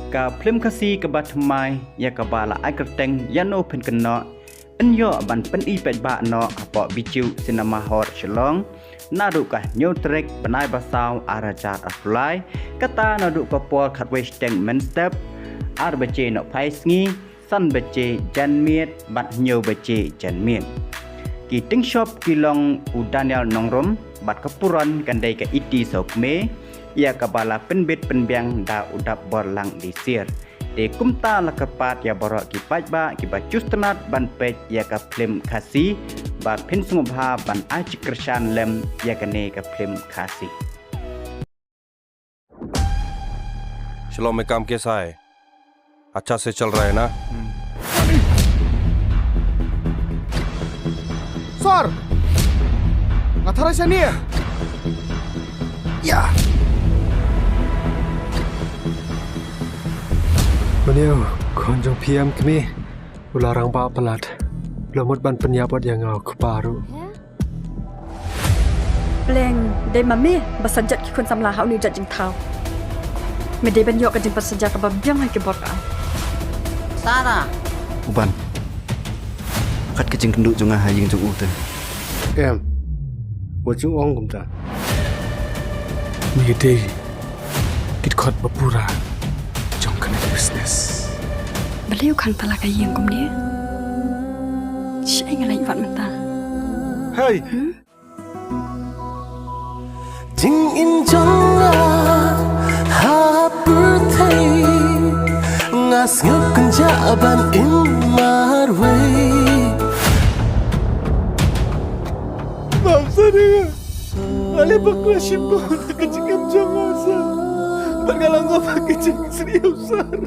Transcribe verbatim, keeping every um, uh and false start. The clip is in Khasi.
Ka phlim Khasi kaba thymmai ïa kaba la ai kyrteng Ïano Phin Kynnoh, yn ïoh ban pyni paidbah noh hapoh Bijou Cinema Hall Shillong naduh ka hynñiew tarik bnai ba saw ar hajar arphew lai, kata naduh ka por khatwei shiteng mynstep, ar baje nohphai sngi, san baje janmiet bad hynñiew baje janmiet. Ki tyngshop ki long u Daniel Nongrum bad ka puron kan dei ka Iti Sawkmie, ïa kaba la pynbit pynbiang da u Dapborlang Lisier. Te kumta la kyrpad ïa baroh ki paidbah kiba ju sngewtynnat ban peit ïa ka phlim Khasi ba phin sngewbha ban ai jingkyrshan lem ïa kane ka phlim Khasi. शहर में काम कैसा है? अच्छा से चल रहा है ना? Sor! Nga tharai shane! Ïa! Une u khun jong phi em kmie, u la rangbah palat. U la mut ban pynïap wat ïa nga u kpa ruh. Pleng, dei ma me ba sa jot ki khun samla ha une u jait jingthaw. Me dei ban ïoh ka jingpynshitom kaba biang ha ki bor ka. Sara. U Ban. Kat ka jingkynduh jong nga ha ïing jong u te. Em. Wat ju ong kumta. Me dei ki dkhot ba pura jong kane ka business. Balei u khang tala ka ïing kumne? Shaei nga leit wad mynta. Hei! Hmm? Jingim jong nga ha pyrthei, nga sngew kynjah ban im marwei. Map seh ïa nga. Ale ba kla shim ko na ka jingim jong nga sir. Bad nga la ngop ha ka jingsriew sir.